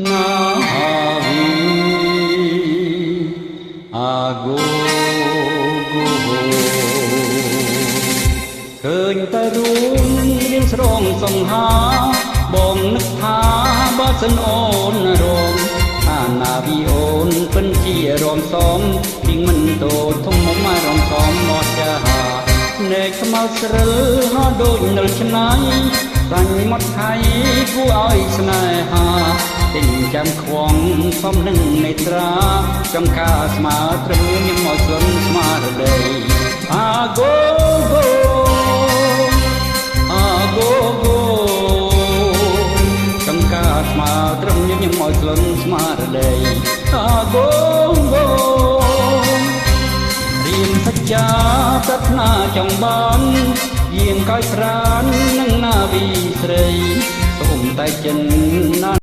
ណាវីអាគោគោឃើញតែរូងរៀងស្រងសង្ហាបងនឹកថាបើសិនអូនរងថាណាវីអូនពិនជារំសំពីងមិនតូចធំមុំរំសំមកចាណែកខ្មៅស្រិលហោដូចនិលឆ្នៃសាញ់មាត់ថៃគួរឲ្យស្នេហាទិញចាំខ្វងសំនឹងនេត្រាចំការស្មើត្រឹមញឹមឲ្យស្លន់ស្មារតីអាគោគោអាគោគោចំការស្មើត្រឹមញឹមឲ្យស្លន់ស្មារតីអាគោគោរៀមសច្ចាប្រាថ្នាចង់បានយាងកាយប្រាននឹងណាវីស្រីសូមតែចិនណា